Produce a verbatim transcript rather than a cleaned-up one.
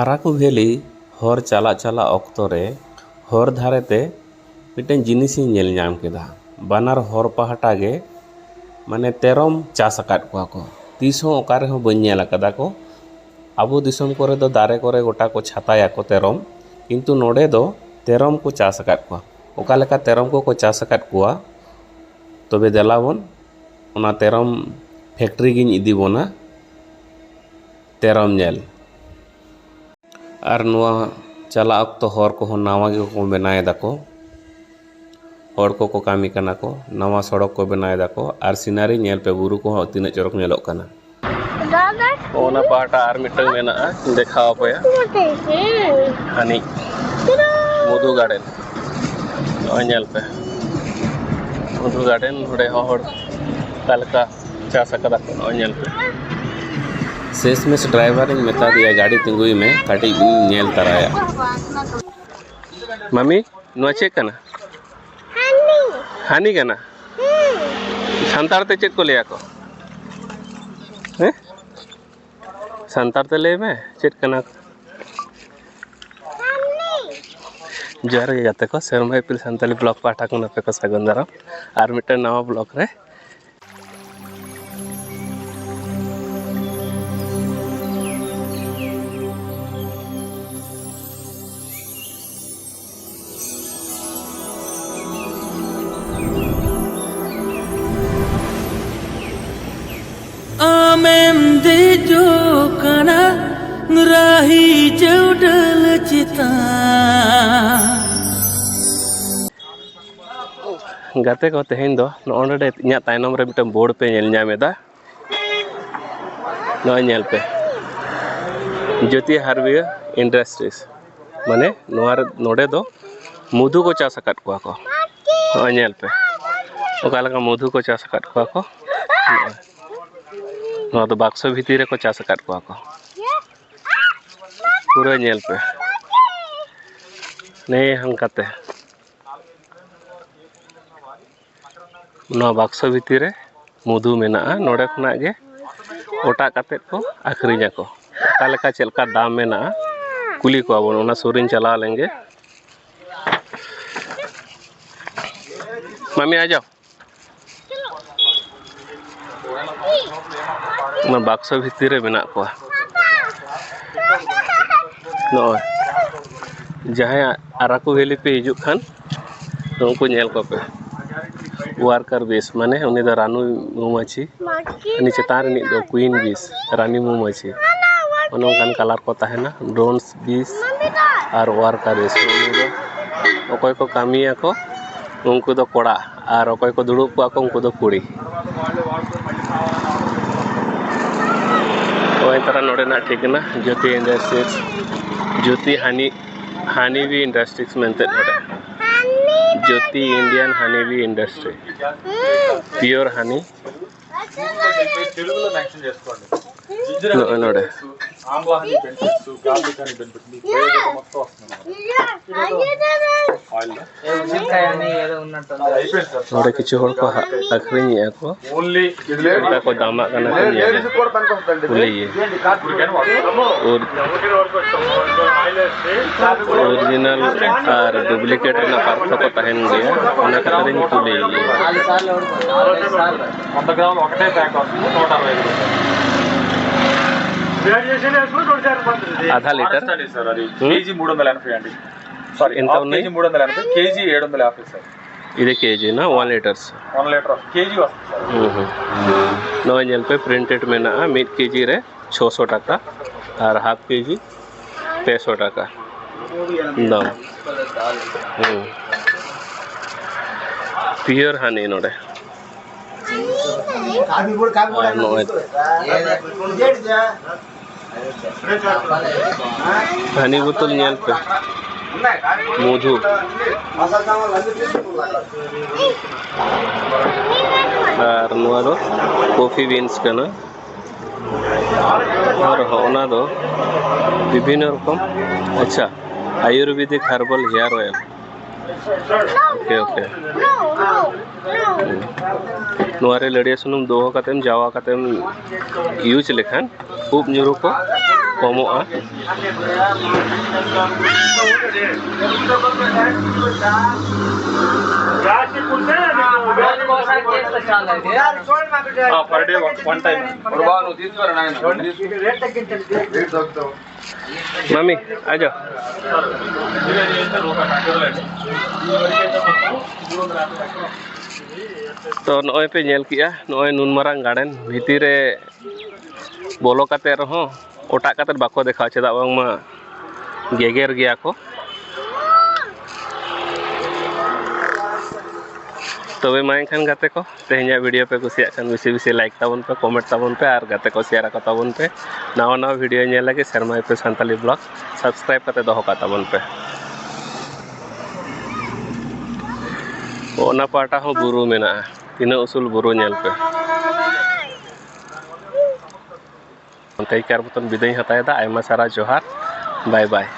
ᱟᱨᱟᱠᱩ ᱵᱷᱮᱞᱤ ᱦᱚᱨ ᱪᱟᱞᱟᱜ ᱪᱟᱞᱟᱜ ᱚᱠᱛᱚ ᱨᱮ ᱦᱚᱨ ᱫᱷᱟᱨᱮ ᱛᱮ ᱢᱤᱫᱴᱮᱱ ᱡᱤᱱᱤᱥᱤᱧ ᱧᱮᱞ ᱧᱟᱢ ᱠᱮᱫᱟ᱾ ᱵᱟᱱᱟᱨ ᱦᱚᱨ ᱯᱟᱦᱴᱟ ᱜᱮ ᱢᱟᱱᱮ ᱛᱮᱨᱚᱢ ᱪᱟᱥ ᱟᱠᱟᱫ ᱠᱚᱣᱟ ᱠᱚ᱾ ᱛᱤᱥ ᱦᱚᱸ ᱚᱠᱟ ᱨᱮᱦᱚᱸ ᱵᱟᱹᱧ ᱧᱮᱞ ᱟᱠᱟᱫᱟ ᱠᱚ᱾ ᱟᱵᱚ ᱫᱤᱥᱚᱢ ᱠᱚᱨᱮ ᱫᱚ ᱫᱟᱨᱮ ᱠᱚᱨᱮ ᱜᱚᱴᱟ ᱠᱚ ᱪᱷᱟᱛᱟᱭᱟᱠᱚ ᱛᱮᱨᱚᱢ, ᱠᱤᱱᱛᱩ ᱱᱚᱰᱮ ᱫᱚ ᱛᱮᱨᱚᱢ ᱠᱚ ᱪᱟᱥ ᱟᱠᱟᱫ ᱠᱚᱣᱟ᱾ ᱚᱠᱟ ᱞᱮᱠᱟ ᱛᱮᱨᱚᱢ ᱠᱚᱠᱚ ᱪᱟᱥ ᱟᱠᱟᱫ ᱠᱚᱣᱟ, ᱛᱚᱵᱮ ᱫᱮᱞᱟ ᱵᱚᱱ ᱚᱱᱟ ᱛᱮᱨᱚᱢ ᱯᱷᱮᱠᱴᱨᱤ ᱜᱤᱧ ᱤᱫᱤ ᱵᱚᱱᱟ ᱛᱮᱨᱚᱢ ᱧᱮᱞ᱾ ᱟᱨ ᱱᱚᱣᱟ ᱪᱟᱞᱟᱜ ᱚᱠᱛᱚ ᱦᱚᱨ ᱠᱚᱦᱚᱸ ᱱᱟᱣᱟ ᱜᱮᱠᱚ ᱵᱮᱱᱟᱣ ᱮᱫᱟ ᱠᱚ᱾ ᱦᱚᱲ ᱠᱚᱠᱚ ᱠᱟᱹᱢᱤ ᱠᱟᱱᱟ ᱠᱚ, ᱱᱟᱣᱟ ᱥᱚᱲᱚᱠ ᱠᱚ ᱵᱮᱱᱟᱣ ᱮᱫᱟ ᱠᱚ, ᱟᱨ ᱥᱤᱱᱟᱨᱤ ᱧᱮᱞ ᱯᱮ, ᱵᱩᱨᱩ ᱠᱚᱦᱚᱸ ᱛᱤᱱᱟᱹᱜ ᱪᱚᱨᱚᱠ ᱧᱮᱞᱚᱜ ᱠᱟᱱᱟ᱾ ᱚᱱᱟ ᱯᱟᱦᱴᱟ ᱟᱨ ᱢᱤᱫᱴᱟᱝ ᱢᱮᱱᱟᱜᱼᱟ, ᱫᱮᱠᱷᱟᱣ ᱟᱯᱮᱭᱟ᱾ ᱦᱟᱹᱱᱤ ᱢᱚᱫᱷᱩ ᱜᱟᱨᱰᱮᱱ᱾ ᱱᱚᱜᱼᱚᱭ ᱧᱮᱞ ᱯᱮ, ᱢᱚᱫᱷᱩ ᱜᱟᱨᱰᱮᱱ᱾ ᱱᱚᱰᱮ ᱦᱚᱸ ᱦᱚᱲ ᱚᱠᱟ ᱞᱮᱠᱟ ᱪᱟᱥ ᱟᱠᱟᱫᱟ ᱠᱚ, ᱱᱚᱜᱼᱚᱭ ᱧᱮᱞ ᱯᱮ᱾ ᱥᱮᱥ ᱢᱮᱥ ᱰᱨᱟᱭᱵᱷᱟᱨ ᱤᱧ ᱢᱮᱛᱟ ᱫᱮᱭᱟ, "ᱜᱟᱹᱰᱤ ᱛᱤᱸᱜᱩᱭ ᱢᱮ, ᱠᱟᱹᱴᱤᱡ ᱤᱧ ᱧᱮᱞ ᱛᱟᱨᱟᱭᱟ᱾" ᱢᱟᱢᱤ, ᱱᱚᱣᱟ ᱪᱮᱫ ᱠᱟᱱᱟ? ᱦᱟᱹᱱᱤ᱾ ᱦᱟᱹᱱᱤ ᱠᱟᱱᱟ? ᱦᱩᱸ᱾ ᱥᱟᱱᱛᱟᱲ ᱛᱮ ᱪᱮᱫ ᱠᱚ ᱞᱟᱹᱭᱟ ᱠᱚ? ᱦᱮᱸ? ᱥᱟᱱᱛᱟᱲ ᱛᱮ ᱞᱟᱹᱭ ᱢᱮ, ᱪᱮᱫ ᱠᱟᱱᱟ? ᱦᱟᱹᱱᱤ᱾ ᱡᱚᱦᱟᱨ ᱜᱮ ᱜᱟᱛᱮ ᱠᱚ, ᱥᱮᱨᱢᱟ ᱤᱯᱤᱞ ᱥᱟᱱᱛᱟᱲᱤ ᱵᱞᱚᱜ ᱯᱟᱦᱴᱟ ᱠᱷᱚᱱ ᱟᱯᱮ ᱠᱚ ᱥᱟᱹᱜᱩᱱ ᱫᱟᱨᱟᱢ ᱟᱨ ᱢᱤᱫᱴᱟᱝ ᱱᱟᱣᱟ ᱵᱞᱚᱜ ᱨᱮ᱾ ᱟᱢᱮᱢ ᱫᱮᱡᱚᱜ ᱠᱟᱱᱟ ᱨᱟᱦᱤ ᱪᱟᱹᱣᱰᱟᱹᱞ ᱪᱮᱛᱟᱱ᱾ ᱜᱟᱛᱮ ᱠᱚ, ᱛᱮᱦᱮᱧ ᱫᱚ ᱱᱚᱜᱼᱚ ᱱᱚᱰᱮ ᱤᱧᱟᱹᱜ ᱛᱟᱭᱱᱚᱢ ᱨᱮ ᱢᱤᱫᱴᱟᱝ ᱵᱳᱨᱰ ᱯᱮ ᱧᱮᱞ ᱧᱟᱢ ᱮᱫᱟ᱾ ᱱᱚᱜᱼᱚᱭ ᱧᱮᱞ ᱯᱮ, ᱡᱳᱛᱤ ᱦᱟᱨᱵᱤᱭᱟ ᱤᱱᱰᱟᱥᱴᱨᱤᱡᱽ, ᱢᱟᱱᱮ ᱱᱚᱣᱟ ᱨᱮ, ᱱᱚᱰᱮ ᱫᱚ ᱢᱚᱫᱷᱩ ᱠᱚ ᱪᱟᱥ ᱟᱠᱟᱫ ᱠᱚᱣᱟ ᱠᱚ᱾ ᱱᱚᱜᱼᱚᱭ ᱧᱮᱞ ᱯᱮ, ᱚᱠᱟ ᱞᱮᱠᱟ ᱢᱚᱫᱷᱩ ᱠᱚ ᱪᱟᱥ ᱟᱠᱟᱫ ᱠᱚᱣᱟ ᱠᱚ᱾ ᱱᱚᱜᱼᱚᱭ, ᱱᱚᱣᱟ ᱫᱚ ᱵᱟᱠᱥᱚ ᱵᱷᱤᱛᱤᱨ ᱨᱮᱠᱚ ᱪᱟᱥ ᱟᱠᱟᱫ ᱠᱚᱣᱟ ᱠᱚ᱾ ᱯᱩᱨᱟᱹ ᱧᱮᱞ ᱯᱮ, ᱱᱮ ᱦᱟᱱᱠᱟᱛᱮ᱾ ᱱᱚᱣᱟ ᱵᱟᱠᱥᱚ ᱵᱷᱤᱛᱤᱨ ᱨᱮ ᱢᱚᱫᱷᱩ ᱢᱮᱱᱟᱜᱼᱟ᱾ ᱱᱚᱰᱮ ᱠᱷᱚᱱᱟᱜ ᱜᱮ ᱚᱴᱟᱜ ᱠᱟᱛᱮᱫ ᱠᱚ ᱟᱹᱠᱷᱨᱤᱧ ᱟᱠᱚ᱾ ᱚᱠᱟ ᱞᱮᱠᱟ ᱪᱮᱫ ᱞᱮᱠᱟ ᱫᱟᱢ ᱢᱮᱱᱟᱜᱼᱟ, ᱠᱩᱞᱤ ᱠᱚᱣᱟ ᱵᱚᱱ᱾ ᱚᱱᱟ ᱥᱩᱨ ᱨᱤᱧ ᱪᱟᱞᱟᱣ ᱞᱮᱱ ᱜᱮ᱾ ᱢᱟᱢᱤ, ᱟ ᱡᱟᱣ᱾ ᱚᱱᱟ ᱵᱟᱠᱥᱚ ᱵᱷᱤᱛᱤᱨ ᱨᱮ ᱢᱮᱱᱟᱜ ᱠᱚᱣᱟ᱾ ᱱᱚᱜᱼᱚᱭ ᱡᱟᱦᱟᱸᱭᱟᱜ ᱟᱨᱟᱠᱩ ᱵᱷᱮᱞᱤ ᱯᱮ ᱦᱤᱡᱩᱜ ᱠᱷᱟᱱ, ᱩᱱᱠᱩ ᱧᱮᱞ ᱠᱚᱯᱮ᱾ ᱣᱟᱨᱠᱟᱨ ᱵᱤᱥ, ᱢᱟᱱᱮ ᱩᱱᱤ ᱫᱚ ᱨᱟᱱᱩ ᱢᱩᱢᱟᱹᱪᱷᱤ, ᱩᱱᱤ ᱪᱮᱛᱟᱱ ᱨᱤᱱᱤᱡ ᱫᱚ ᱠᱩᱭᱤᱱ ᱵᱤᱥ, ᱨᱟᱱᱤ ᱢᱩᱢᱟᱹᱪᱷᱤ᱾ ᱚᱱᱮ ᱚᱱᱠᱟᱱ ᱠᱟᱞᱟᱨ ᱠᱚ ᱛᱟᱦᱮᱱᱟ, ᱵᱨᱳᱱᱡᱽ ᱵᱤᱥ ᱟᱨ ᱣᱟᱨᱠᱟᱨ ᱵᱤᱥ᱾ ᱩᱱᱤ ᱫᱚ ᱚᱠᱚᱭ ᱠᱚ ᱠᱟᱹᱢᱤᱭᱟᱠᱚ, ᱩᱱᱠᱩ ᱫᱚ ᱠᱚᱲᱟ, ᱟᱨ ᱚᱠᱚᱭ ᱠᱚ ᱫᱩᱲᱩᱵ ᱠᱚᱜᱼᱟ ᱠᱚ, ᱩᱱᱠᱩ ᱫᱚ ᱠᱩᱲᱤ᱾ ᱱᱚᱜᱼᱚᱭ ᱛᱟᱨᱟ ᱱᱚᱰᱮᱱᱟᱜ ᱴᱷᱤᱠᱟᱹᱱᱟ, ᱡᱳᱛᱤ ᱤᱱᱰᱟᱥᱴᱨᱤᱡᱽ, ᱡᱳᱛᱤ ᱦᱟᱱᱤ, ᱦᱟᱱᱤ ᱵᱤ ᱤᱱᱰᱟᱥᱴᱨᱤᱡᱽ ᱢᱮᱱᱛᱮ ᱱᱚᱰᱮ, ᱡᱳᱛᱤ ᱤᱱᱰᱤᱭᱟᱱ ᱦᱟᱱᱤ ᱵᱤ ᱤᱱᱰᱟᱥᱴᱨᱤ, ᱯᱤᱭᱳᱨ ᱦᱟᱱᱤ᱾ ᱱᱚᱜᱼᱚᱭ ᱱᱚᱰᱮ᱾ Amla honey benefits, garlic honey benefits, మీకు ప్రయోజనం మొత్తం వస్తుంది. ఆయిల్. నోడ కిచ్చు హోళ ᱠᱚ ᱟᱹᱠᱷᱨᱤᱧᱮᱫᱼᱟ ᱠᱚ᱾ ᱚᱱᱠᱟ ᱠᱚ ᱫᱟᱢᱟᱜ ᱠᱟᱱᱟ ᱠᱚ, ᱧᱮᱞ ᱠᱩᱞᱤᱭᱮ᱾ ᱳᱨᱤᱡᱤᱱᱟᱞ ᱟᱨ ᱰᱩᱯᱞᱤᱠᱮᱴ ᱨᱮᱱᱟᱜ ᱯᱟᱨᱛᱷᱚᱠᱚ ᱛᱟᱦᱮᱱ ᱜᱮᱭᱟ, ᱚᱱᱟ ᱠᱷᱟᱹᱛᱤᱨ ᱤᱧ ᱠᱩᱞᱤᱭᱮᱭᱟ᱾ వంద గ్రాములు ఒకటే ప్యాక్ వస్తుంది, నూట అరవై ఐదు రూపాయలు. ఆధా లీటర్. సార్, అది కేజీ మూడు వందల ఎనభై అండి. సారీ, ఇంత హాఫ్ కేజీ మూడు వందల ఎనభై, కేజీ ఏడు వందల యాభై సార్. ఇది కేజీనా? One litres. One litre KG వస్తుంది సార్. ᱱᱚᱜᱼᱚᱭ ᱧᱮᱞ ᱯᱮ, ᱯᱨᱤᱱᱴᱮᱰ ᱢᱮᱱᱟᱜᱼᱟ, ᱢᱤᱫ ᱠᱮᱡᱤ ᱨᱮ ᱪᱷᱚᱥᱚ ᱴᱟᱠᱟ ᱟᱨ ᱦᱟᱯ ᱠᱮᱡᱤ ᱯᱮᱥᱚ ᱴᱟᱠᱟ ᱫᱟᱢ᱾ ᱦᱩᱸ᱾ ᱯᱤᱭᱳᱨ ᱦᱟᱱᱤ ᱱᱚᱰᱮ᱾ ᱟᱨ ᱱᱚᱜᱼᱚᱭ ᱦᱟᱱᱤ ᱵᱳᱛᱚᱞ ᱧᱮᱞ ᱯᱮ, ᱢᱚᱫᱷᱩ᱾ ᱟᱨ ᱱᱚᱣᱟ ᱫᱚ ᱠᱚᱯᱷᱤ ᱵᱤᱱᱥ ᱠᱟᱱᱟ᱾ ᱟᱨ ᱦᱚᱸ ᱚᱱᱟ ᱫᱚ ᱵᱤᱵᱷᱤᱱᱱᱚ ᱨᱚᱠᱚᱢ, ᱟᱪᱪᱷᱟ, ayurvedic herbal hair oil. Okay, okay. ᱱᱚᱣᱟ ᱨᱮ ᱞᱟᱹᱲᱭᱟᱹ ᱥᱩᱱᱩᱢ ᱫᱚᱦᱚ ᱠᱟᱛᱮᱢ, ᱡᱟᱣᱟ ᱠᱟᱛᱮᱢ use ᱞᱮᱠᱷᱟᱱ ᱩᱵ ᱧᱩᱨᱩ ᱠᱚ ᱠᱚᱢᱚᱜᱼᱟ᱾ ᱦᱮᱸ, per day one time. ᱢᱟᱢᱤ, ᱟᱡᱚ᱾ ᱛᱚ, ᱱᱚᱜᱼᱚᱭ ᱯᱮ ᱧᱮᱞ ᱠᱮᱜᱼᱟ, ᱱᱚᱜᱼᱚᱭ ᱱᱩᱱ ᱢᱟᱨᱟᱝ garden ᱵᱷᱤᱛᱤᱨ ᱨᱮ ᱵᱚᱞᱚ ᱠᱟᱛᱮ ᱨᱮᱦᱚᱸ ᱚᱴᱟᱜ ᱠᱟᱛᱮ ᱵᱟᱠᱚ ᱫᱮᱠᱷᱟᱣᱟ, ᱪᱮᱫᱟᱜ ᱵᱟᱝᱢᱟ ᱜᱮᱜᱮᱨ ᱜᱮᱭᱟ ᱠᱚ᱾ ᱛᱚᱵᱮ ᱢᱟ ᱮᱱᱠᱷᱟᱱ ᱜᱟᱛᱮ ᱠᱚ, ᱛᱮᱦᱮᱧᱟᱜ video ᱯᱮ ᱠᱩᱥᱤᱭᱟᱜ ᱠᱷᱟᱱ ᱵᱮᱥᱤ ᱵᱮᱥᱤ like ᱛᱟᱵᱚᱱ ᱯᱮ, comment ᱛᱟᱵᱚᱱ ᱯᱮ ᱟᱨ ᱜᱟᱛᱮ ᱠᱚ share ᱟᱠᱚ ᱛᱟᱵᱚᱱ ᱯᱮ᱾ ᱱᱟᱣᱟ ᱱᱟᱣᱟ video ᱧᱮᱞ ᱞᱟᱹᱜᱤᱫ ᱥᱮᱨᱢᱟ F M Santali vlog subscribe ᱠᱟᱛᱮ ᱫᱚᱦᱚ ᱠᱟᱜ ᱛᱟᱵᱚᱱ ᱯᱮ᱾ ᱚᱱᱟ ᱯᱟᱦᱴᱟ ᱦᱚᱸ ᱵᱩᱨᱩ ᱢᱮᱱᱟᱜᱼᱟ, ᱛᱤᱱᱟᱹᱜ ᱩᱥᱩᱞ ᱵᱩᱨᱩ ᱧᱮᱞ ᱯᱮ᱾ ᱚᱱᱛᱮ ᱠᱟᱨ ᱢᱚᱛᱚᱱ ᱵᱤᱫᱟᱹᱭ ᱦᱟᱛᱟᱣ ᱮᱫᱟ᱾ ᱟᱭᱢᱟ ᱥᱟᱨᱟ ᱡᱚᱦᱟᱨ, bye bye᱾